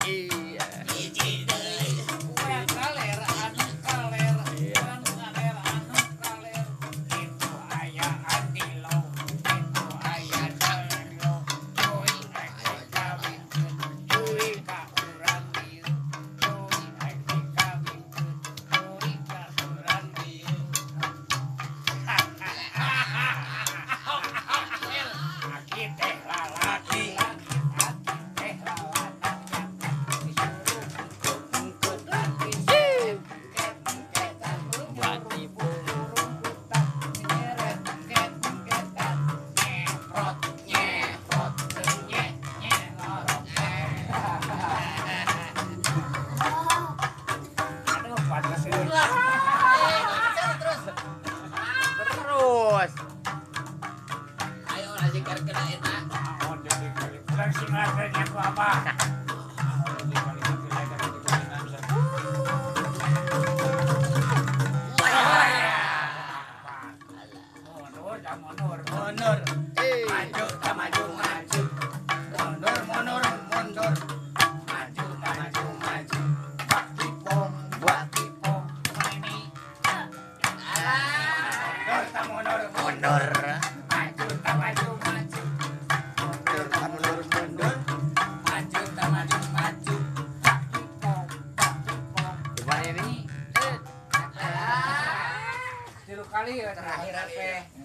Iya. Hiji deui. Urang kaler anu kaler, Iya. urang kaler anu kaler. Itu aya andilo, itu aya delo. Cuy rek dikawinkeun, cuy ka urang dieu. Cuy rek dikawinkeun, cuy ka urang dieu. Aki teh lalaki, aki teh lalaki. Disuruh mengketan Buat ibu. Terus. Terus. Ayo lah sikarkeun eta. Mundur, Eh. maju, tak maju, maju. Mundur, mundur, mundur. Maju, tak maju, maju. Bak kipong, Buat kipong. Ini. Mundur, tak mundur, mundur. Maju, tak maju, maju. Mundur, mundur, mundur. Maju, tak maju, maju. Bak kipong, bak kipong. Gimana ini? Tilu kali ya Terakhir terakhir kali ya. teh.